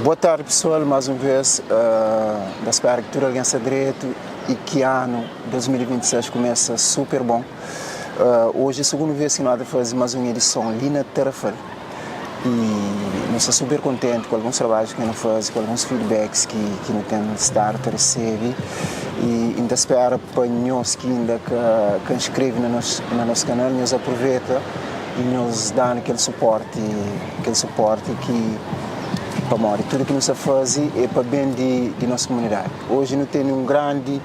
Boa tardi pessoal, mais um vez uh, ta spera ki tudu algen sta dretu e ki anu 2026 começa super bom. Uh, hoje é a segunda vez ki nós ta faze mais um edição li na Tarrafal e nós sta super kontenti ku alguns trabadjus ki nu faze, ku alguns feedbacks ki, ki nu ten stadu ta recebe e N ta spera pa nhos ki inda ka, ka inscreve na nos, na nos canal, nhos aproveita e nhos danu kel suporti, kel suporti ki pamodi tudu ki nu sta faze é pa ben di, di nos komunidadi. Hoje nu tene um grandi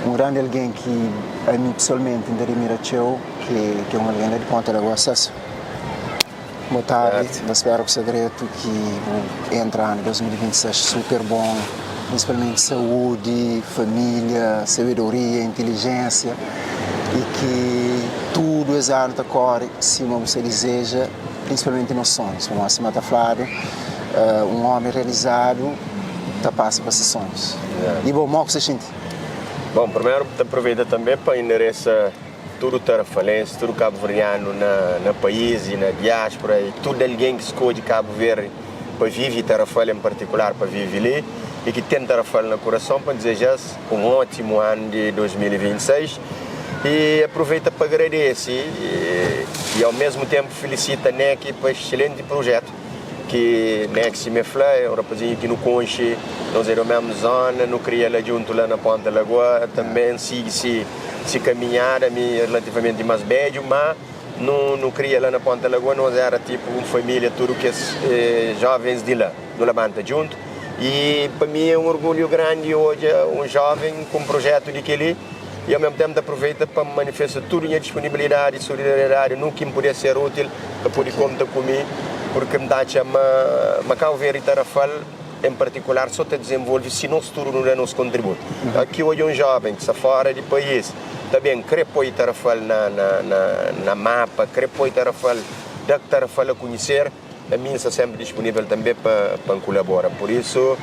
um grandi algen ki ami pessoalmente N ta admira txeu, ki, ki é um algen la di Ponta Lagoa. Celso, boa tardi, N ta spera ku sta dretu ki bu entra anu 2026 super bom, principalmente saúde, família, sabedoria, inteligência e ki tudu es anu ta kore sima bu sta dizeja, principalmente nos sonhos, pamodi sima ta fladu, uh, um homi realizadu ta passa pa se sonhos. E bom, mo ku sta xinti? Bom, primeiro te aproveita também para endereçar tudo tarafalense, tudo cabo-verdiano na, na país e na diáspora e tudo alguém que escolhe Cabo Verde para viver e Tarrafal em particular para viver ali e que tem Tarrafal no coração para desejar um ótimo ano de 2026 e aproveita para agradecer e, e ao mesmo tempo felicita a NEC para excelente projeto que NEC se me fla, é um rapazinho que no conche, nós é da mesma zona, não cria lá junto lá na Ponta Lagoa, também sigue se se caminhada, me relativamente mais velho, mas não, não cria lá na Ponta Lagoa, nós era tipo uma família, tudo que eh, jovens de lá, no levanta junto. E para mim é um orgulho grande hoje um jovem com um projeto de que ele e ao mesmo tempo aproveita para manifestar toda a minha disponibilidade e solidariedade no que me puder ser útil para poder contar comigo, porque me dá chama Macau Verde e Tarrafal em particular só te desenvolve se nós tudo não dá nosso contributo. Aqui hoje um jovem que está fora do país também quer pôr Tarrafal na, na, na, na mapa, quer pôr Tarrafal, dar Tarrafal a conhecer, a mim está sempre disponível também para, para colaborar. Por isso,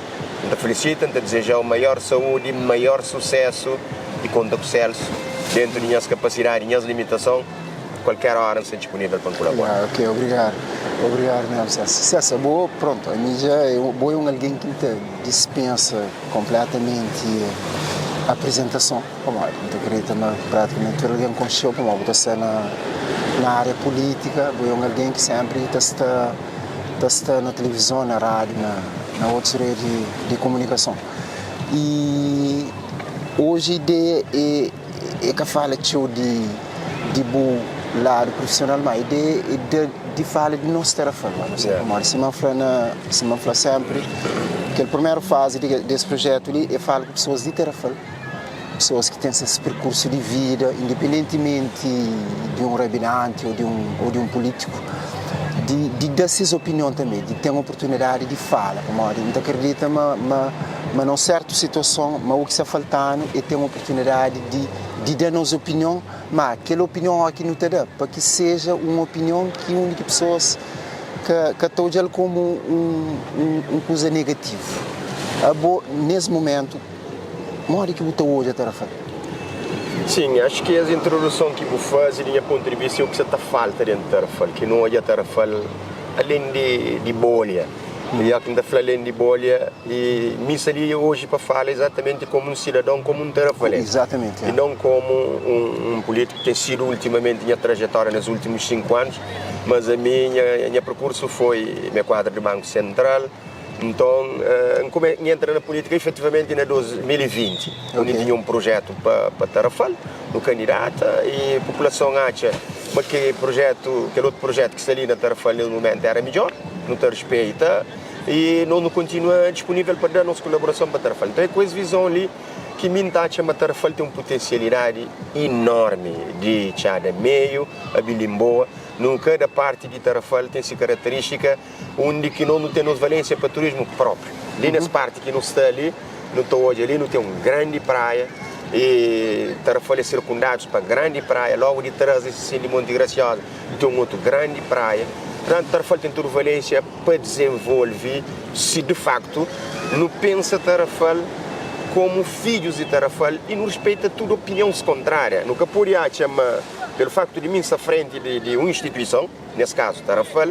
te felicito, te desejo maior saúde, maior sucesso e conta com o Celso dentro de minhas capacidades, minhas limitações, qualquer hora estou disponível para colaborar. Ah, ok, obrigado. Obrigado mesmo, Celso. Celso, boa, pronto, a mim já é boa é um alguém que te dispensa completamente a apresentação, como não te acredita, mas praticamente todo alguém conheceu, como você na, na área política, boa é um alguém que sempre está está, está na televisão, na rádio, na, na outras redes de, de comunicação. E hoje a ideia é, é que fala txeu de, de bom lado profissional, mas a ideia é de, de fala de nos Tarrafal, não sei Yeah. como se me fala na, se me fala sempre que a primeira fase de, desse projeto ali é falar com pessoas de Tarrafal, pessoas que têm esse percurso de vida, independentemente de um rabinante ou de um, ou de um político, de, de dar suas opinião também, de ter uma oportunidade de fala, como a gente acredita, mas, mas, mas numa certa situação, mas o que está faltando é ter uma oportunidade de, de dar nossa opinião, mas aquela opinião aqui não te dá, para que seja uma opinião que única pessoas que, que estão como um, um, um coisa negativa. Abo, nesse momento, modi ki bu ta odja Tarrafal? Sim, acho que essa introdução que vou fazer, de minha ponto de vista, é o que está falta dentro de Tarrafal, que não olha Tarrafal além de, de bolha. E é que está falando além de bolha, e me ali hoje para falar exatamente como um cidadão, como um tarrafalense. Exatamente. E É. não como um, um político que tem sido ultimamente minha trajetória nos últimos 5 anos, mas a minha, a minha percurso foi minha quadra de Banco Central. Então, uh, como é, entra na política efetivamente em 2020, onde Ok. tinha um projeto para pa Tarrafal, no candidata, e a população acha mas que projeto, aquele outro projeto que está ali na Tarrafal no momento era melhor, não te respeita, e não, não continua disponível para dar nossa colaboração para Tarrafal. Então é com essa visão ali que mim tá chama Tarrafal tem uma potencialidade enorme de txada meio, a Bilimboa, no cada parte de Tarrafal tem essa característica onde que não, não tem nos valência para turismo próprio. Ali nessa parte que não está ali, não estou hoje ali, não tem uma grande praia, e Tarrafal é circundados para grande praia, logo de trás esse de Monte Graciosa tem um outro grande praia. Portanto, Tarrafal tem toda valência para desenvolver, se de facto não pensa Tarrafal como filhos de Tarrafal e não respeita toda opinião contrária. Nunca poderia chamar, pelo facto de mim estar à frente de, de uma instituição, nesse caso Tarrafal,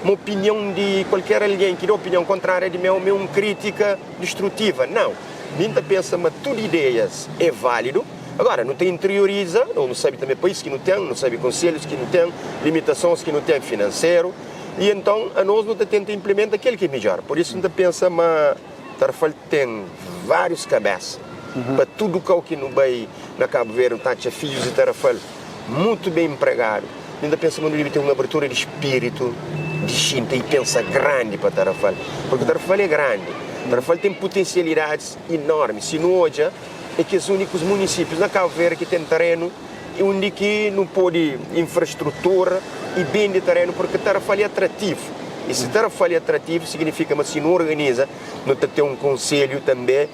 ma opinion di kualker algen ki da opinion kontrária di meu ma é un krítika distrutiva. Nau. Mi N ta pensa ma tudu ideias é válidu. Agora, nu ta interioriza, nu sabe tanbe país ki nu ten, nu sabe konselhus ki nu ten, limitasons ki nu ten finanseru, i enton anos nu ta tenta inplimenta kel ki é midjor. Pur isu N ta pensa ma Tarrafal ten várius kabesa. Pa tudu kau ki nu bai na Kabu Verdi nu ta atxa fidjus di Tarrafal mutu ben inpregadu. Mi N ta pensa ma nu debe ten un abertura di spiritu di xinta i pensa grandi pa Tarrafal, purki Tarrafal é grandi. Tarrafal ten putensialidadis inormi. Si nu odja, é kes únikus munisípius na Kabu Verdi ki ten terenu i undi ki nu pode infrastrutura i bende terenu, purki Tarrafal é atrativu. I si Tarrafal é atrativu, signifika ma si nu organiza, nu ta ten un konselhu tanbe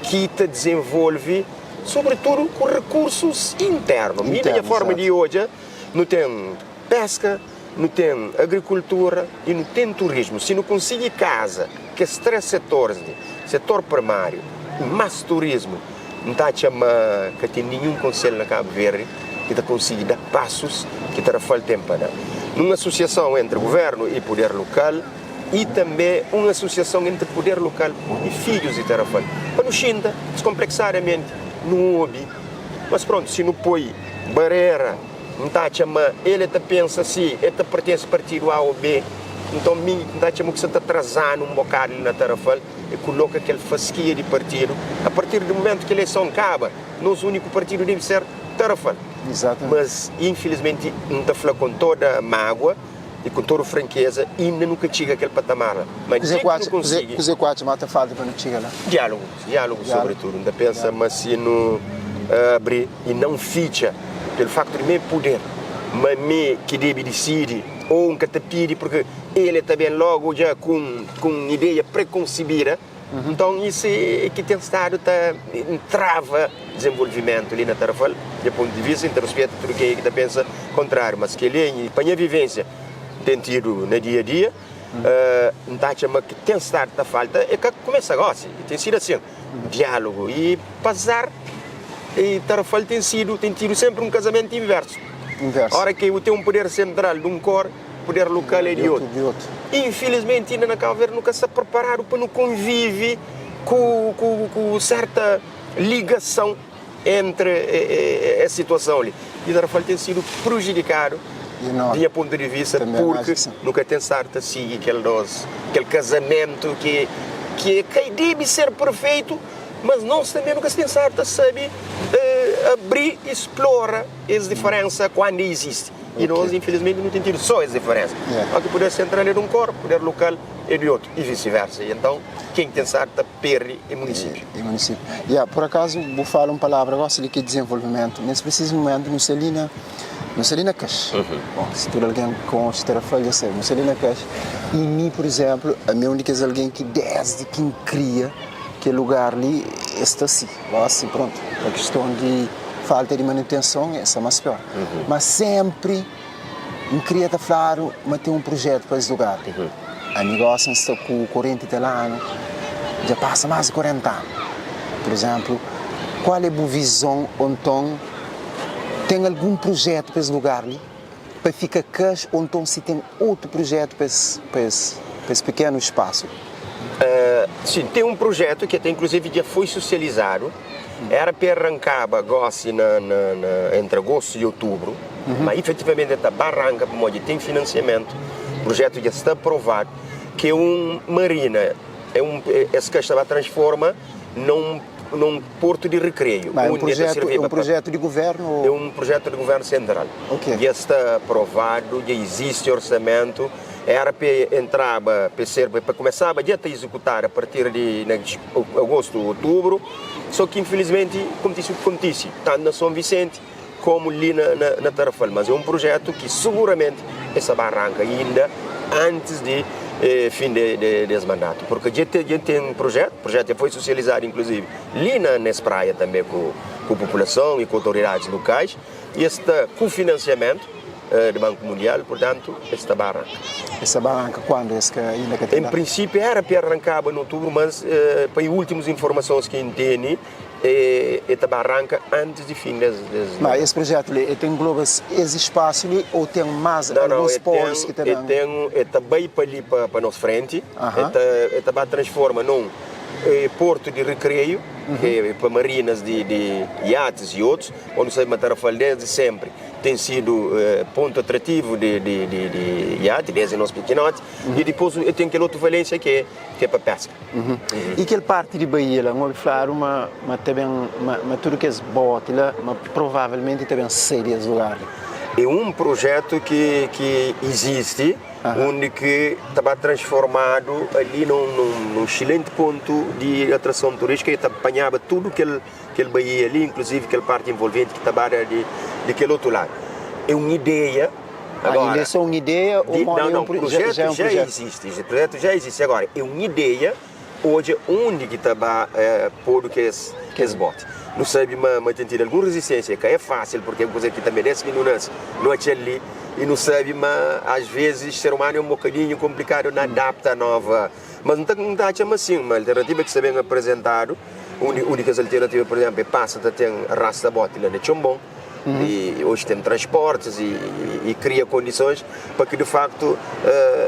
ki ta dizenvolve, sobretudu ku rekursus internu. Mi, na nha forma di odja, nu ten peska, nu ten agrikultura i nu ten turismu. Si nu konsigi kaza kes 3 setoris li, setor primáriu más turismu, N ta atxa ma ka ten ninhun konsel na Kabu Verdi ki ta konsigi da pasus ki ta da-fal ten pa da. Nun asosiason entri guvernu i puder lukal i tanbe un asosiason entri puder lukal i fidjus di Tarrafal pa nu xinta diskonpleksadamenti nu obi. Mas prontu, si nu poi barera, N ta atxa ma el e ta pensa si e ta pertense partidu A o B, nton mi N ta atxa ma ku sa ta traza-nu un bokadu li na Tarrafal e kuloka kel faskia di partidu. A partir di mumentu ki eleison kaba, nos uniku partidu debe ser Tarrafal. Mas infilismenti N ta fla kon toda magua i ku tudu frankeza, inda nu ka txiga kel patamar la. Ma dja ki nu konsigi. Kuzê ku atxa ma ta falta pa nu txiga la? Diálogu, diálogu sobretudu. N ta pensa ma si nu abri i não fitxa pelu faktu di mi é puder, ma mi ki debe disidi ou N ka ta pidi purki el e ta ben logu dja ku un ideia prekonsibida. Nton, isu é ki ten stadu ta ntrava dizenvolvimentu li na Tarrafal, nha pontu di vista. N ta ruspeta tudu kenha ki ta pensa kontráriu, mas kel-li é pa nha vivensia N ten tidu na dia-a-dia. N ta atxa ma ki ten stadu ta falta é ka kumesa gósi, ten sidu asin, diálogu i pazar. I Tarrafal ten sidu, ten tidu sénpri un kazamentu inversu. Óra ki bu ten un puder sentral di un kor, puder lukal é di otu. Infilismenti inda na Kabu Verdi nu ka sta preparadu pa nu konvivi ku ku serta ligason entri es situason li. I Tarrafal ten sidu prejudikadu di nha pontu di vista purki nu ka ten stadu ta sigi kel dos kel kazamentu ki ki ka debe ser perfeitu, mas nos tanbe nu ka ten stadu ta sabe abri i splora es diferensa kuandu e izisti. I nos, infilismenti, nu ten tidu sô es diferénsa. Ó ki puder sentral é di un kor, puder lokal é di otu, i visi-versa. I enton, ken ki ten stadu ta perde é munisípiu. É munisípiu. Ya, pur akazu, bu fala un palavra gosi li ki é dizenvolvimentu. Nes prisizu mumentu, nu sta li na, nu sta li na Kax. Bon, si tudu algen konxe Tarrafal dja sabe, nu sta li na Kax. I mi, pur izénplu, ami é un di kes algen ki désdi ki N kria kel lugar li, es sta si. Gosi, prontu, pa kiston di falta di manutenson, es sta más pior. Má sénpri N kria ta fladu ma ten un prujétu pa es lugar. Ami gósi N sta ku 40 i tal anu, dja pasa más di 40 anu. Pur izénplu, kual é bu vizon ô nton ten algun prujétu pa es lugar li pa fika kas ô nton si ten otu prujétu pa es pa es pa es pekénu spasu? Sin, ten un prujétu ki até inkluzivi dja foi sosializadu. Era pa e rankaba gosi na na na entri agostu i otubru, ma ifetivamenti e ta ba ranka pamodi ten finansiamentu, prujetu dja sta aprovadu, ki é un marina, é un es ka sta ba transforma na un na un portu di rikreiu, Ma é un undi e ta prujetu, é sirviba un pa prujetu di guvernu É ô? un prujetu di guvernu sentral. Ok. Dja sta aprovadu, dja izisti orsamentu, era pa e entraba, pa e ser, pa kumesaba dja ta izekutadu a partir di na agostu, otubru, so ki infilismenti kontisi u ki kontisi, tantu na Son Visenti komu li na na Tarrafal, mas é un prujetu ki suguramenti e sa ba ranka inda antis di fin de de des mandatu, purki dja ten dja ten prujetu, prujetu dja foi sosializadu inkluzivi li na nes praia tanbe ku ku populason i ku otoridadis lukais, i es sta ku finansiamentu. di Banku Mundial, purtantu es sta ba arranka. Es sta ba arranka kuandu? Es ka inda ka ten Em data? prinsípiu era pa arrankaba na otubru, mas pa últimus informasons ki N tene, e ta ba arranka antis di fin des des. Ma es projetu li, e ta engloba es spasu li ou ten mas Não, não, alguns e polos ten, ki ta e ben? ten, e ta bai pa li pa pa nos frenti, e ta e ta ba transforma num portu di rekreiu, ki é pa marinas di di iates i otus, onde sai ma Tarrafal desdi sempri ten sidu pontu atrativu di di di di iate desdi nos pikinoti, i dipôs e ten kel otu valênsia ki é ki é pa peska. I kel parti di baía la, N obi fladu ma ma ta ben ma ma tudu kes boti la ma provavelmenti ta ben sai di es lugar li. É un projetu ki ki izisti undi ki ta ba transformadu ali num num excelenti pontu di atrason turístika i ta panhaba tudu kel kel baía li, inklusivi kel parti envolventi ki ta ba di di kel otu ladu. É un ideia. Agora, ainda é só un ideia ou di, modi não, é não, un projetu já, já é un já projetu? izisti, esse projetu já izisti. Agora, é un ideia odja undi ki ta ba podu kes kes boti. Nu sabe ma ma ten tidu algun rezistênsia, ka é fásil porque é un kuza ki tanbe des ki nu nase nu atxa-l li i nu sabe ma às vezes ser umanu é un bokadinhu konplikadu na adapta a nova, mas N ta N ta atxa ma sin, ma alternativa ki sta ben aprezentadu, undi undi kes alternativa, pur izénplu, é pasa ta ten rasta boti la na Txonbon, E oji ten transportis e kria kondisons pa ki di faktu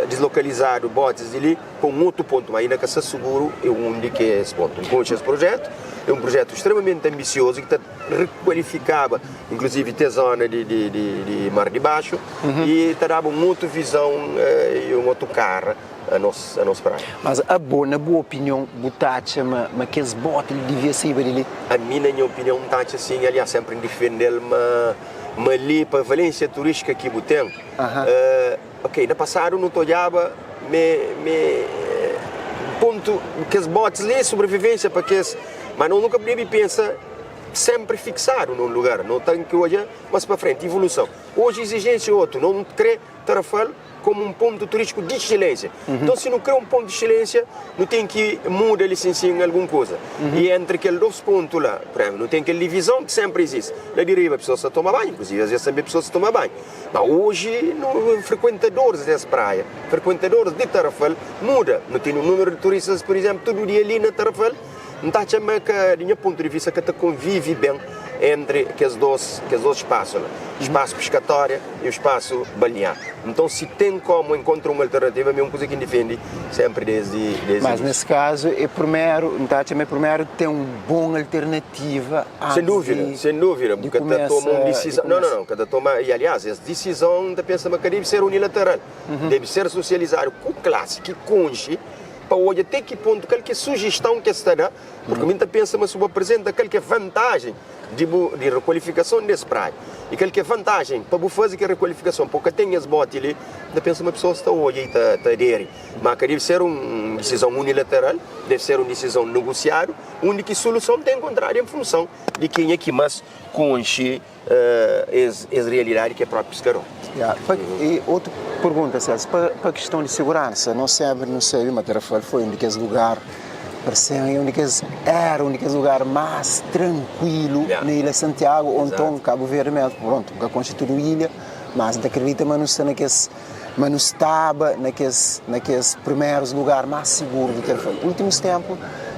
dislokalizadu botis di li pa un otu pontu, ma inda ka sta suguru e undi ki é es pontu. N konxe es projetu, é un projetu stremamenti ambisiozu ki ta rekualifikaba inkluzivi te zona di Mar di Baxu e ta daba un otu vizon e un otu kara a nos a nos praia. Mas abo, na bu opinion, bu ta atxa ma ma kes boti li divia saiba di li? Ami, na nha opinion, N ta atxa sin. Aliás, senpri N difende-l ma ma li, pa valênsia turístika ki bu ten, ok, na pasadu nu ta odjaba me me pontu kes botis li é sobrevivênsia pa kes, ma nos nunka debe pensa senpri fiksadu na un lugar. No ten ki odja mas pa frenti, ivoluson. Oji izijênsia é otu, no kre Tarrafal komu un pontu turístiku di exselénsia. Nton, si nu krê un pontu di exselénsia, nu ten ki muda li sin sin algun kuza. I entri kel dôs pontu la, pur izénplu, nu ten kel divizon ki sénpri izisti. La di riba pesoas ta toma banhu, inkluzivi asvês tanbê pesoas ta toma banhu. Má oji, nu frekuentadoris des praia, frekuentadoris di Tarrafal muda. Nu tene un númeru di turistas, pur izénplu, tudu dia li na Tarrafal. N ta atxa ma ka, di nha pontu di vista, ka ta konvivi ben entri kes dôs kes dôs spasu la, spasu piskatória i spasu balnear. Nton, si ten komu enkontra un alternativa, mi é un kuza ki N difende senpri desdi desdi Mas inísiu. nes kazu é prumeru, N ta atxa ma é prumeru ten un bon alternativa Sen antis dúvida, di sen dúvida, bu di ka ta toma un kumesa di disizon, nau, nau, kumesa. nau, ka ta toma, i aliás, es disizon N ta pensa ma ka debe ser unilateral, debe ser sosializadu ku klasi ki konxe pa odja te ki pontu kal ki é sujiston ki es ta da, purki mi N ta pensa ma si bu aprizenta kal ki é vantajen di bu di rekualifikason di es praia i kal ki é vantajen pa bu faze kel rekualifikason pa bu ka ten es boti li, N ta pensa ma pesoas ta odja i ta ta aderi. Ma ka debe ser un disizon unilateral, debe ser un disizon negusiadu, undi ki suluson ta enkontradu en funson di kenha ki mas konxe es es realidadi ki é propi piskador. Ya, pa e otu pergunta, Celso, pa pa kiston di seguransa, nos senpri nu sabe ma Tarrafal foi un di kes lugar, parse-m é un di kes, era un di kes lugar más trankuilu Ya. na Ilha Santiagu ou Exato. nton Kabu Verdi mesmu. Prontu, N ka konxe tudu ilha, mas N ta kridita ma nu sta na kes, ma nu staba na kes na kes primerus lugar más siguru di Tarrafal. Últimus ténpu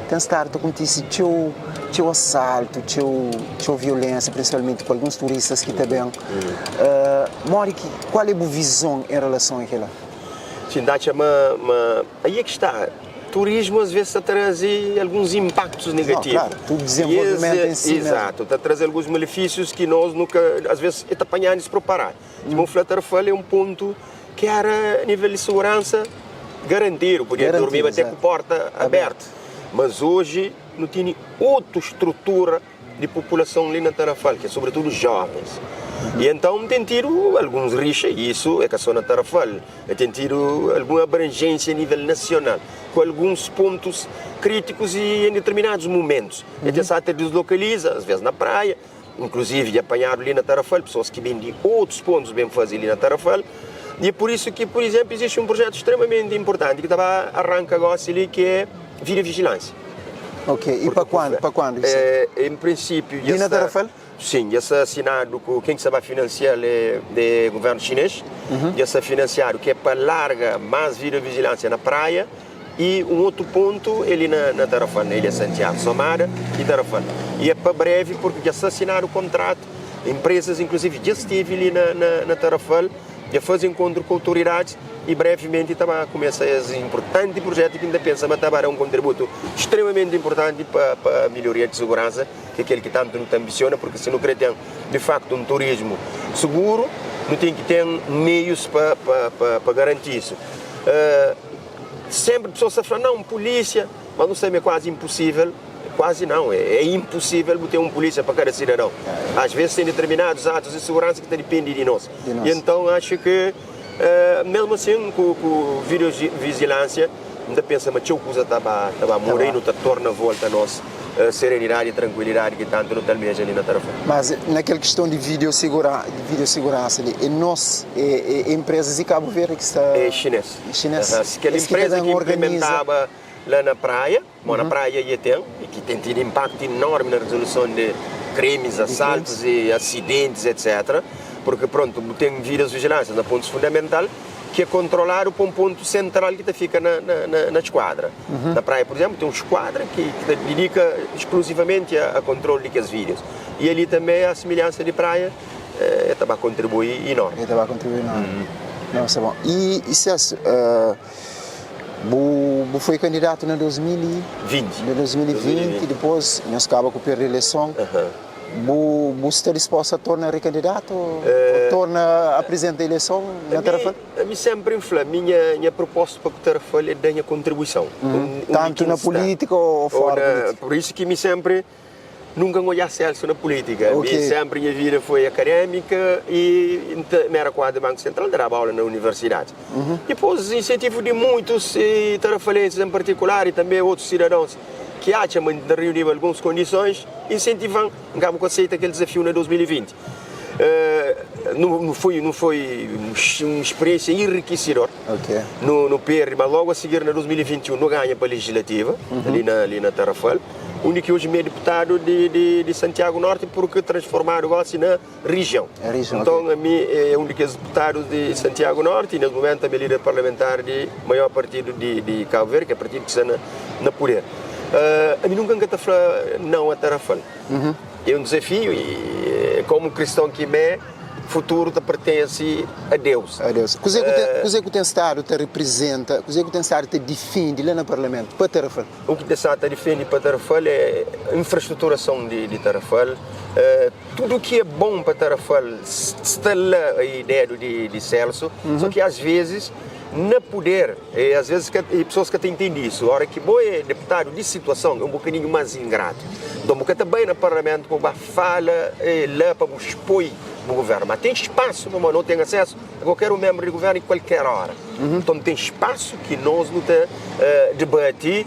ten stadu ta kontise txeu txeu asaltu, txeu txeu violénsia, prinsipalmenti ku alguns turistas ki ta ben. Modi ki, kual é bu vizon en relason a kila? Sin, ta atxa ma ma aí é ki sta, turismu às vezes ta traze alguns inpaktus negativu. Não, klaru, tudu dizenvolvimentu en si mesmu. Exato, ta traze alguns malefísius ki nos nu ka, às vezes e ta panha-nu dispreparadu. Sima bu fla, Tarrafal é un pontu ki éra nivel di seguransa garantidu, podia durmiba até ku porta abertu. Mas oji nu tene otu strutura di populason li na Tarrafal, ki é sobretudu jovens. I enton ten tidu alguns rixa, i isu é ka so na Tarrafal, ten tidu algun abranjensia a nivel nasional, ku alguns pontus krítikus i en determinadus mumentus. E ta sa ta dislokaliza, asves na praia, Inkluzivi dja panhadu li na Tarrafal pesoas ki ben di otus pontus ben faze li na Tarrafal. I é pur isu ki, pur izenplu, izisti un projetu stremamenti inpurtanti ki ta ba arranka gosi li ki é Vida Vigilânsia. Ok, e pa kuandu, pa kuandu isso? Eh, em princípio, Li na Tarrafal? Sim, dja sta assinadu ku ken ki sta ba finansial é de governo chinês. Dja sta finansiadu ki é pa larga más videovigilância na praia e um otu pontu é li na na Tarrafal, na Ilha Santiago, Somada e Tarrafal. E é pa brevi porque dja sta assinadu kontratu, empresas inclusive dja stevi li na na na Tarrafal, dja faze enkontru ku autoridadis e brevimenti ta ba kumesa es importanti projetu ki N ta pensa ma ta ba da un kontributu stremamenti importanti pa pa melhoria di seguransa. ki é kel ki tantu nu ta anbisiona, purki si nu krê ten di faktu un turismu suguru, nu ten ki ten meius pa pa pa garanti isu. Senpri pesoas ta fla, nau, pulísia, mas nu sabe ma é kuazi inpusível, kuazi nau, é inpusível bu ten un pulísia pa kada sidadon. Às vezes ten determinadus atus di seguransa ki ta dipende di nos. I entãu axu ki mesmu asin ku ku videovijilánsia, N ta pensa ma txeu kuza ta ba ta ba muda i nu ta torna volta nos serenidadi i trankuilidadi ki tantu nu ta almeja li na Tarrafal. Mas na kel kiston di video segura di video seguransa li é nos é é empresas di Cabo Verde ki sta É xinês. Xinês. Aham. Kel Es ki ta empresa ben ki organiza. implementaba la na praia, mo na praia dja ten i ki ten tidu impaktu enormi na rezoluson di krimis, asaltus i asidentis etc. Purki prontu bu ten videovigilansia na pontus fundamental. ki é kontroladu pa un pontu sentral ki ta fika na, na, na, na skuadra. Na praia, pur izénplu, ten un skuadra ki, ki ta didika sklusivamenti a, a kontrolu di kes vídios. I ali tanbê a similhansa di praia, eh, ta ba kontribui enormi. El ta ba kontribui enormi. Não, sta bon. I, i Celso, eh, bu, bu foi kandidatu na 2020. Na 2020, dipôs nhos kaba ku perde ileison. Bu bu sta dispostu a torna rikandidatu o torna aprizenta ileison na Tarrafal? Ami sempri N fla, mi nha nha proposta pa ku Tarrafal é da nha kontribuison. Tantu na pulitika o fora pulitika? Pur isu ki mi sempri nunka N odja Celso na pulitika. Mi sempri nha vida foi akademika i N ta mi era kuadru di Banku Sentral, N ta daba aula na universidadi. Dipôs insentivu di muitus tarafalensis en partikular i tanbe otus sidadons ki atxa ma N ta riuniba alguns kondisons, insentivan N kaba ku aseita kel dizafiu na 2020. Nu foi nu foi un spiriensia enrikisidor. Nu nu perde, ma logu a sigir na 2021 nu ganha pa legislativa li na li na Tarrafal, undi ki oji mi é diputadu di di di Santiago Norte purki transformadu gosi na rijion. Nton ami é un di kes diputadu di Santiago Norte i nes mumentu ami é lider parlamentar di maior partidu di Kabu Verdi, ki é partidu ki sta na puder. Ami nunka N ka ta fla nau a Tarrafal. É un dizafiu i komu kriston ki mi é, futuru ta pertense a Deus. A Deus. Kuzê ku ten, kuzê ku ten stadu ta riprizenta, kuzê ku ten stadu ta difende la na parlamentu pa Tarrafal? U ki ten stadu ta difende pa Tarrafal é infrastruturason di Tarrafal. Tudu ki é bon pa Tarrafal sta la i dedu di Celso, so ki as vezis na puder, e as vezis ka, e pesoas ka ta intendi isu, ora ki bo é deputadu di situason é un bokadinhu mas ingratu, nton bu ka ta bai na parlamentu pa bu ba fala la pa bu spoi bu guvernu, ma ten spasu pamodi no ten asesu a kualker un membru di guvernu i kualker ora, nton ten spasu ki nos nu ta debati,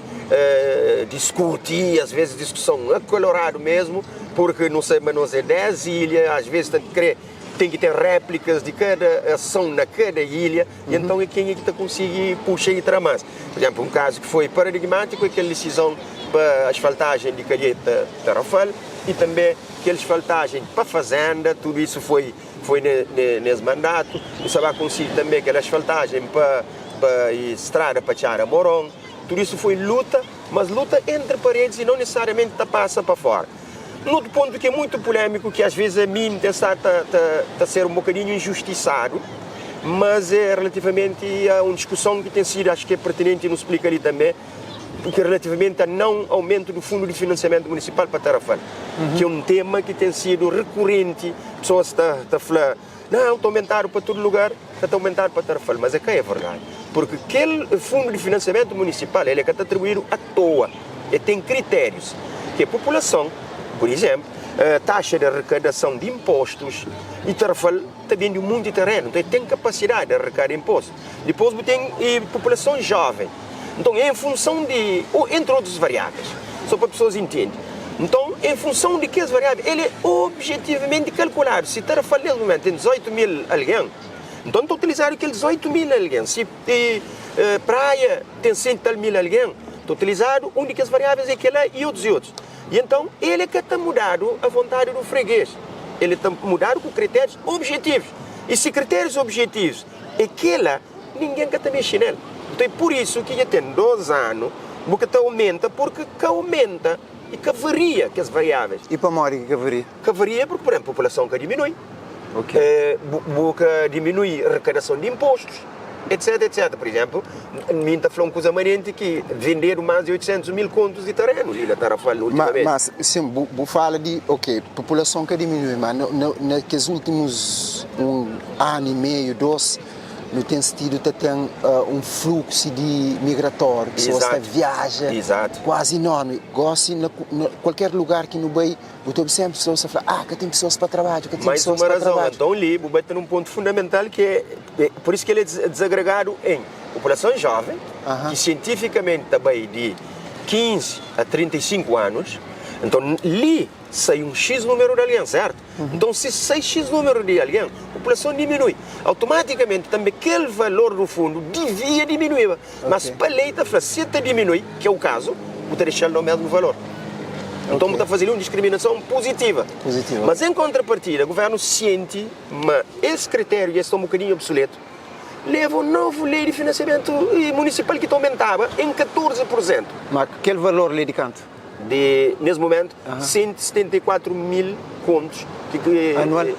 diskuti, as vezis diskuson akaloradu mesmu. Purki nu sabe ma nos é 10 ilha, às vezes ta kre ten ki ten réplikas di kada ason na kada ilha, i enton é kenha ki ta konsigi puxa i tra más. Pur izénplu, un kazu ki foi paradigmátiku é kel disizon pa asfaltajen di Calheta Tarrafal i tanbê kel asfaltajen pa Fazenda, tudu isu foi foi nes mandatu. Nu sta ba konsigi tanbê kel asfaltajen pa pa strada pa Txada Moron, tudu isu foi luta. Mas luta entri paredis i não nesesariamenti ta pasa pa fora. Un otu pontu ki é muitu pulémiku, ki às vezes a mi N ta sta ta ta ser un bokadinhu injustisadu, mas é relativamenti a un diskuson ki ten sidu, acho ki é pertinenti nu splika li tanbê, ki é relativamenti a não aumentu du fundu di finansiamentu munisipal pa Tarrafal, ki é un tema ki ten sidu rekurenti, pesoas ta ta fla, Nau, ta aumentadu pa tudu lugar, ka ta aumentadu pa Tarrafal. Mas é ka é verdadi, purki kel fundu di finansiamentu munisipal el é ka ta atribuídu a toa, el ten kritérius, ki é populason, pur izenplu, taxa di arrekadason di inpostus, i Tarrafal ta bende un monti terenu, nton el ten kapasidadi di arrekada inpostu. Dipôs bu ten populason jóven. Nton, é en funson di, ô entri otus variáveis, sô pa pesoas intende. Nton, en funson di kes variáveis, el é objetivamenti kalkuladu. Si Tarrafal nes mumentu ten 18 mil algen, nton ta utilizadu kel 18 mil algen. Si Praia ten 100 i tal mil algen, nton. Ta utilizadu un di kes variáveis é kel-la i otus i otus. I enton el é ka ta mudadu a vontadi du fregês, el ta mudadu ku kritérius objetivus. I si kritérius objetivus é kel-la, ningen ka ta mexe nel. Nton é pur isu ki dja ten dos anu bu ka ta aumenta, purki ka aumenta i ka varia kes variáveis. I pamodi ki ka varia? Ka varia purki, pur izenplu, populason ka diminui, bu ka diminui rekadason di inpostus, etc, etc. Pur izenplu, mi N ta fla un kuza manenti ki vendedu más di 800 mil kontus di terenu li na Tarrafal ultimamenti. Mas, sin, bu fala di, ok, populason ka diminui, ma na kes últimus un anu i meiu, dos, Nu ten stidu ta ten un fluksu di migratóriu, pesoas ta viaja kuazi enormi. Gósi na kualker lugar ki nu bai, bu ta obi sénpri pesoas ta fla, Ah, ka ten pesoas pa trabadju, ka ten pesoas pa trabadju. Mais uma razon, anton li bu bai ta nun pontu fundamental ki é, pur isu ki el é dizagregadu en populason jóven, ki sientifikamenti ta bai di 15 a 35 anus, anton li sai un xis númeru di algen, sértu? Nton, si sai xis númeru di algen, populason diminui. Automatikamenti, tanbe kel valor du fundu divia diminuiba. Mas pa lei ta fla, si ta diminui, ki é u kazu, bu ta dexa-l na mesmu valor. Nton, bu ta faze li un diskriminason puzitiva. Mas, en kontrapartida, guvernu sienti ma es kritériu dja sta un bokadinhu obsuletu, leva un novu lei di finansiamentu munisipal ki ta aumentaba en 14 pur sentu. Ma kel valor li di kantu? Di nes momentu, 174 mil kontus ki ki Anual?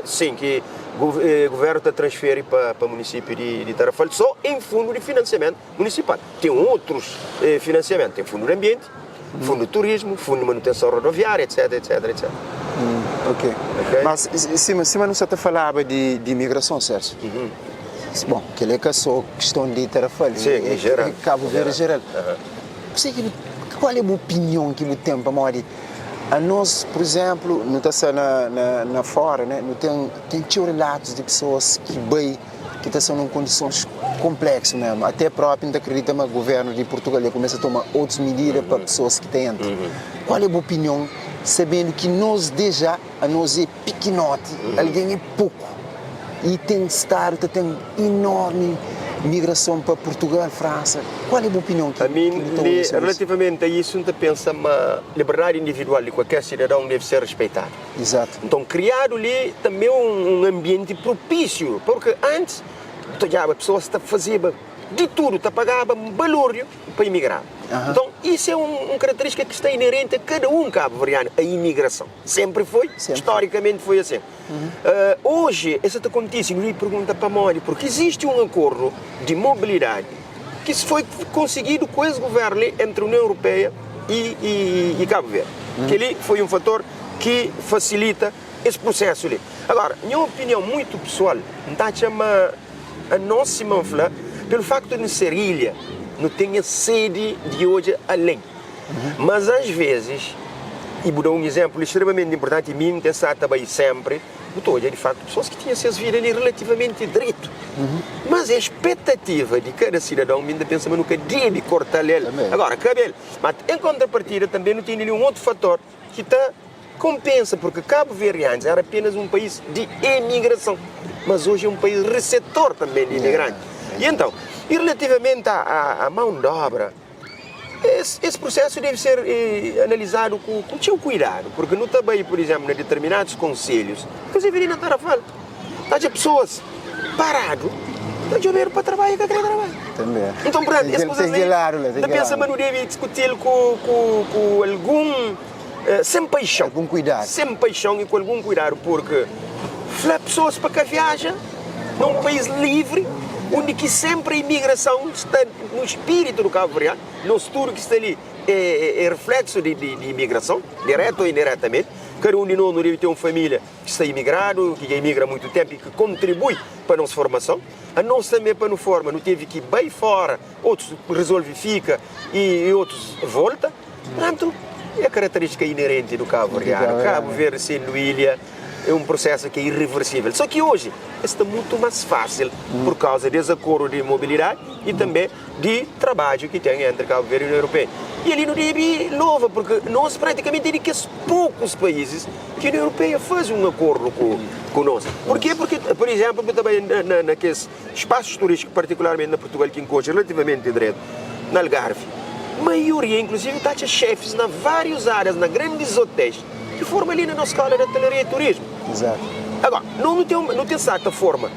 Sin, ki guvernu ta transferi pa pa munisipiu di di Tarrafal so en fundu di finansiamentu munisipal. Ten otrus finansiamentu, ten fundu di anbienti, fundu di turismu, fundu di manutenson rodoviária, etc, etc, etc. Ok. Ok. Mas sima sima nu sa ta falaba di di imigrason, Sérgio, bon, kel-li é ka so kiston di Tarrafal, Sin, é en jeral. Kabu Verdi jeral. Kuzê ki bu, kual é bu opinion ki bu ten? Pamodi anos, pur izénplu, nu ta sta na, na, na fóra, né? Nu ten, ten txeu relatus di pesoas ki bai, ki ta sta nun kondisons konpléksu mésmu. Até própi N ta kridita ma govérnu di Purtugal dja kumesa toma otus midida pa pesoas ki ta entra. Kual é bu opinion, sabendu ki nos deja, anos é pikinoti, algen é poku i ten stadu ta ten inormi migrason pa Purtugal, Fransa. Kual é bu opinion ki Ami, bu ta obi sobri isu? Relativamenti a isu, N ta pensa ma liberdadi individual di kualker sidadon debe ser respeitadu. Izatu. Nton, kriadu li tanbe un anbienti propísiu, purki antis bu ta odjaba pesoas ta fazeba di tudu, ta pagaba balúrdiu pa imigraba. Nton, isu é un karaterístika ki sta inerenti a kada un kabuverdianu, a imigrason. Sénpri foi, storikamenti foi asin. Oji es sa ta kontise, nu debe pergunta pamodi, purki izisti un akordu di mobilidadi ki foi konsigidu ku es guvernu li entri Union Europeia i Kabu Verdi. Kel-li foi un fator ki fasilita es prusésu li. Agora, nha opinion muitu pesoal, N ta atxa ma anos, sima N fla, pelu faktu di nu ser ilha, nu ten es sedi di odja alén. Mas às vezes, i bu da un izénplu extremamenti inportanti, i mi N ten sta ta bai sénpri, bu ta odja di faktu pesoas ki tinha ses vida li relativamenti dretu. Mas é spetativa di kada sidadon, mi N ta pensa ma nu ka debe korta-l el. Agora, kabe el. Ma en kontrapartida tanbe nu tene li un otu fator ki ta konpensa, purki Kabu Verdi antis éra apenas un país di emigrason, mas oji é un país resetor tanbe di imigranti. I entãu, i relativamenti a mão de obra, Es prusésu debe ser analizadu ku txeu kuidadu, purki nu ta bai, pur izénplu, na diterminadus konselhus, inkluzivi li na Tarrafal, ta atxa pesoas paradu ta djobedu pa trabadja i ka kre trabadja. Nton, purtantu, es kuzas li, N ta pensa ma nu debe diskuti-l ku algun, sen paixon, sen paixon i ku algun kuidadu, purki fla pesoas pa ka viaja na un país livri, undi ki sénpri a imigrason sta No spiritu do Kabuverdianu, nos tudu ki sta li é refleksu di imigrason, diretu ou indiretamenti. Kada un di nos nu debe ten un família ki sta imigradu, ki dja imigra muitu tenpu i ki kontribui pa nos formason. Anos tanbe pa nu forma nu tevi ki bai fora, otus rezolve fika i otus volta. Purtantu, é karaterístika inerenti do Kabuverdianu. Kabu Verdi sendu ilha é un prosesu ki é irreversível. Só ki oji es sta mutu más fásil pur kauza des akordu di mobilidadi i tanbe di trabadju ki ten entri Kabu Verdi i Union Europeia. I ali nu debe lova purki nos pratikamenti é di kes pokus paízis ki Union Europeia faze un akordu ku nos. Purke? Purki, pur izénplu, bu ta bai na kes spasus turístiku, partikularmenti na Purtugal ki N konxe relativamenti dretu, na Algarvi. Maioria, inklusivi, ta atxa xefis na várius árias, na grandis otéis, ki forma li na nos skóla di Hotelaria i Turismu. Izatu. Agora, nos nu ten, nu ten sa ta forma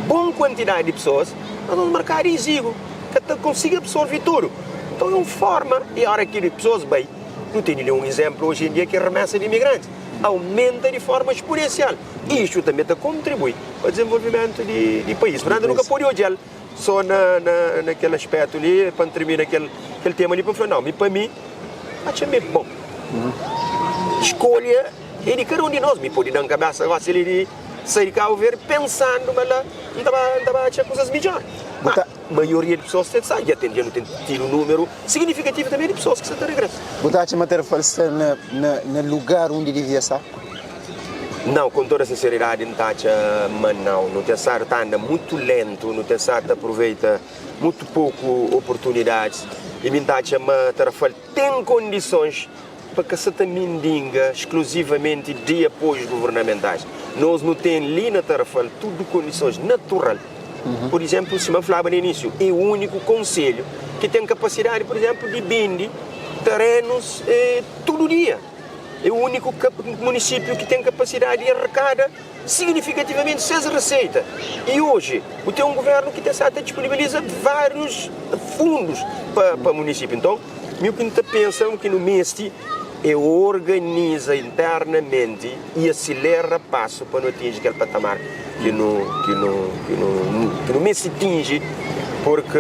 bon kuantidadi di pesoas, mas nos merkadu é izigu, ka ta konsigi absorve tudu. Nton, é un forma, i óra ki pesoas bai, nu tene li un izénplu oji en dia ki é remesa di imigrantis, aumenta di forma exponensial. Isu tanbe ta kontribui pa dizenvolvimentu di, di país. Purtantu, nu ka pode odja-l So na na na kel aspétu li, pa N tirmina kel kel tema li, pa N fla, nau, mi pa mi, atxa mi bon. Skolha é di kada un di nos. Mi pode da-m kabésa gósi li di sai di Kabu Verdi pensandu ma la N ta ba N ta ba atxa kuzas midjór. Bu Ma ta. maioria di pesoas ta sai. Dja ten dja nu ten tidu númeru signifikativu tanbê di pesoas ki sta ta regresa. Bu ta atxa ma Tarrafal sta na na na lugar undi divia sta? Nau, ku toda sinseridadi N ta atxa ma nau. Nu ten stadu ta anda mutu lentu, nu ten stadu ta aproveita mutu poku oportunidadis i mi N ta atxa ma Tarrafal ten kondisons pa ka sa ta mindinga skluzivamenti di apoius guvernamentais. Nos nu ten li na Tarrafal tudu kondisons natural. Pur izénplu, sima N flaba na inísiu, é úniku konselhu ki ten kapasidadi, pur izénplu, di bende terenus tudu dia. É úniku munisípiu ki ten kapasidadi di arrekada signifikativamenti ses reseita. I oji, bu ten un guvérnu ki ta sta ta disponibiliza várius fundus pa pa munisípiu. Nton, mi u ki N ta pensa, u ki nu meste é organiza internamenti i asilera pasu pa nu atinji kel patamar ki nu ki nu ki nu ki nu meste tinji, purki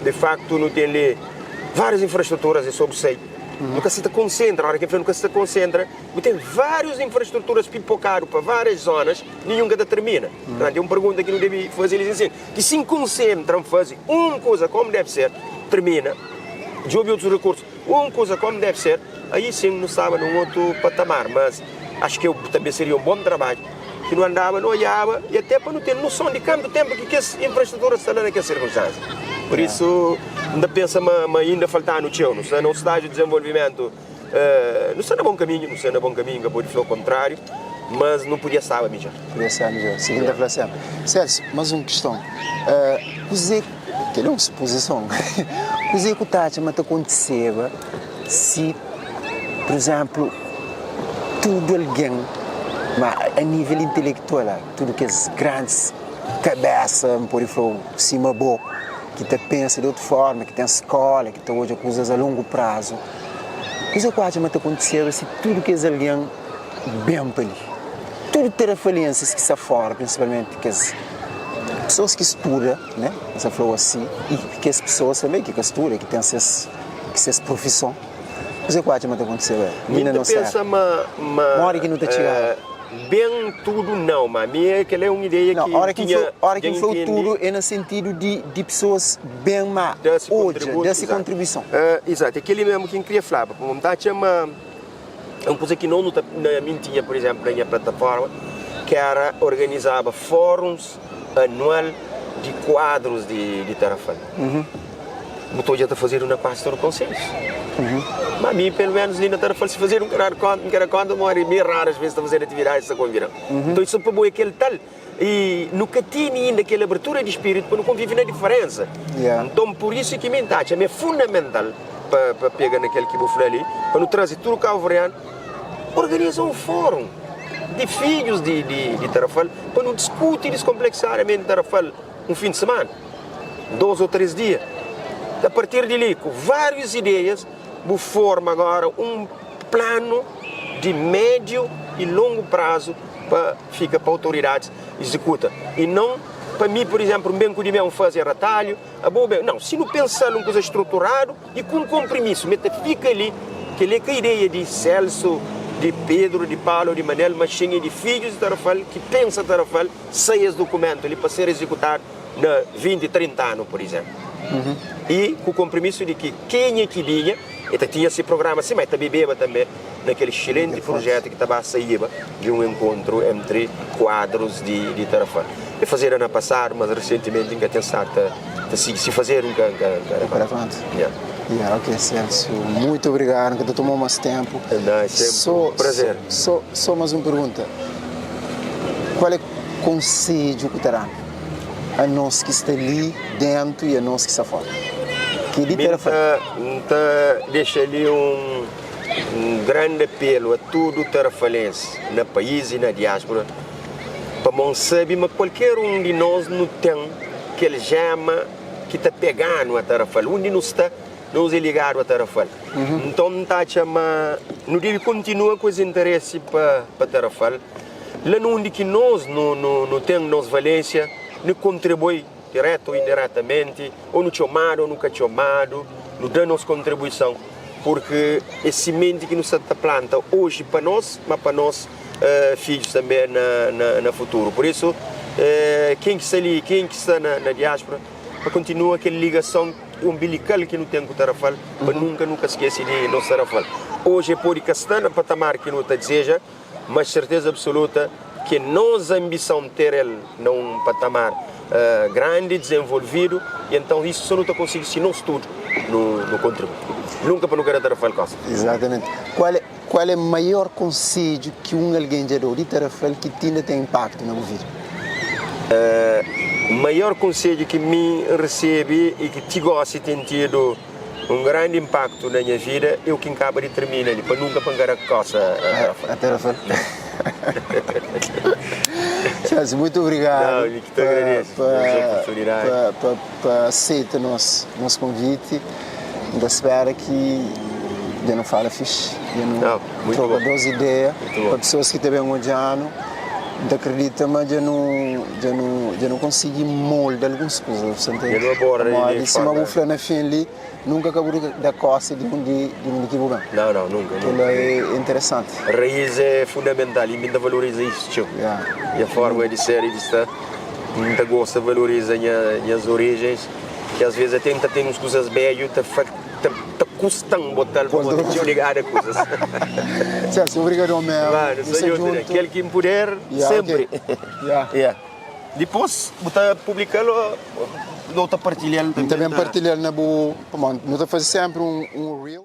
di faktu nu ten li várius infrastruturas, é so bu sai. Nu ka sa ta konsentra, ora ki N fla nu ka sa ta konsentra, bu ten várius infrastruturas pipokadu pa várias zonas, ninhun ka ta termina. Purtantu, é un pergunta ki nu debe faze elis insin, ki si N konsentra N faze un kuza komu debe ser, termina, djobe otus rekursu, un kuza komu debe ser, ahi sin nu staba na un otu patamar. Mas, axu ki tanbe seria un bon trabadju ki nu andaba, nu odjaba i ate pa nu ten noson di kantu tenpu ki kes infrastruturas sta la na kes sirkunstansia. Pur isu, N ta pensa ma ma inda falta-nu txeu. Nu sta na un stágiu di dizenvolvimentu, nu sta na bon kaminhu, nu sta na bon kaminhu, N ka pode fla o kontráriu, mas nu podia staba midjór. Podia staba midjór, si ki N ta fla sénpri. Sérsiu, más un kiston. Kuzê, kel-li é un supozison, kuzê ku ta atxa ma ta kontiseba si, pur izénplu, tudu algen, ma a nível intelektual, tudu kes grandis kabésa, N pode fla-u, sima bo, ki ta pensa di otu forma, ki ten skola, ki ta odja kuzas a longu prazu, kuza ku atxa ma ta kontiseba si tudu kes algen ben pa li? Tudu terafalensis ki sta fora, prinsipalmenti kes pesoas ki studa, ne, N sta fla-u asi, i kes pesoas tanbe ki ka studa, ki ten ses ses profison, kuza ku atxa ma ta kontiseba li na nos tera? Modi ki nu ta txigaba? Ben tudu nau, ma mi é kel é un ideia ki N tinha Ora ki N fla tudu é na sentidu di di pesoas ben ma odja, da si kontribuison. Izatu, é kel-li mésmu ki N kria flaba, pamodi N ta atxa ma é un kuza ki nos nu ta, na mi N tinha pur izénplu na nha plataforma, ki éra organizaba fóruns anual di kuadrus di Tarrafal. Bu ta odja ta fazedu na kuazi tudu konselhus. Ma mi, pelu menus li na Tarrafal, si fazedu N ka dadu konta, N ka da konta pamodi mi raras ves ta fazedu atividadis ta konvidan. Nton isu pa bo é kel tal i nu ka tene inda kel abertura di spiritu pa nu konvive na diferensa. Nton pur isu ki mi N ta atxa ma é fundamental pa pa pega na kel ki bu fla li, pa nu traze tudu kabuverdianu, organiza un forum di fidjus di di di Tarrafal pa nu diskuti diskonpleksadamenti Tarrafal un fin di semana. 2 ô 3 dia. A partir di li, ku várius ideias, bu forma agora un planu di médiu i longu prazu pa fika pa autoridadis izikuta. I non pa mi, pur izénplu, N ben ku di meu N faze ratalhu, abo ben. Nau, si nu pensa-l un kuza struturadu i ku un konprimisu, mi ta fika li. Kel-li é ka ideia di Celso, di Pedru, di Paulu ô di Manel, ma sin é di fidjus di Tarrafal ki pensa Tarrafal, sai es dukumentu li pa ser izikutadu. na 20, 30 anu, pur izénplu. I ku konprimisu di ki kenha ki binha, e ta tinha se prugrama si, ma e ta bebeba tanbe na kel exselenti prujétu ki ta ba saíba di un enkontru entri kuadrus di di Tarrafal. E fazedu na pasadu, mas resentimenti N ka ten stadu ta ta sigi. Si fazedu, N ka N ka N ka da kónta. Ya. Ya, ok, Celso. Muitu obrigadu. N ka ta toma-u más ténpu. Nau, é sénpri un prazer. Sô, sô más un pergunta. Kual é konsedju ku ta da-nu? Anos ki sta li dentu i anos ki sta fora. Ki di Mi N Tarrafal. ta, N ta dexa li un, un grandi apelu a tudu tarafalensi na país i na diáspora pamodi N sabe ma kualker un di nos nu ten kel jema ki ta pega-nu a Tarrafal. Undi nu sta, nos é ligadu a Tarrafal. Nton N ta atxa ma nu debe kontinua ku es interesi pa, pa Tarrafal. La na undi ki nos nu, nu, nu ten nos valensia, nu kontribui diretu ou indiretamenti, ou nu txomadu ou nu ka txomadu, nu da nos kontribuison, purki é simenti ki nu sta ta planta oji pa nos, ma pa nos fidjus tanbe na na futuru. Pur isu, ken ki sta li, ken ki sta na diáspora, pa kontinua kel ligason umbilikal ki nu ten ku Tarrafal, pa nunka nu ka skese di nos Tarrafal. Oji e pode ka sta na patamar ki nu ta dizeja, Mas serteza absoluta ke nos ambisãu ter el na un patamar grandi, dezenvolvidu, i entãu isu so nu ta konsigi si nos tudu nu nu kontribui. Nunka pa nu ka da Tarrafal kosta. Exatamente. Kual é kual é maior konsedju ki un algen dja dau di Tarrafal ki ti inda ten impaktu na bu vida? Maior konsedju ki mi N resebe i ki ti gosi ten tidu Un grandi impaktu na nha vida é u ki N kaba di tirmina li, pa nunka pa N ka da kosa a Tarrafal. Chelsea, muitu obrigadu Nau, mi ki ta agradese pa es oportunidadi. pa aseita nos nos konviti. N ta spera ki dja nu fala fixi, dja nu troka dos ideia pa pesoas ki ta ben odja-nu. N ta kridita ma dja nu dja nu dja nu konsigi molda alguns kuza, bu sta ntende? Pamodi sima bu fla na fin li, nunka ka bu da kosta di undi di undi ki bu ben. Nau, nau, nunka, nunka. Kel-la é interesanti. Raís é fundamental i mi N ta valoriza isu txeu. Nha forma di ser i di sta, N ta gosta valoriza nha nhas orijens, ki asves ate N ta ten uns kuzas bedju ta fa. Ta ta kusta-m bota-l pa bota txeu ligadu a kuzas. Celso, obrigadon mesmu. Manu, Nu sta sta djuntu. djuntu. Kel ki N puder, Ya, sempri. ok. Ya. Ya. Dipôs bu ta publika-l ô ô ta partilha-l N ta ben partilha-l na bu, pamodi nu ta faze sempri un un reel.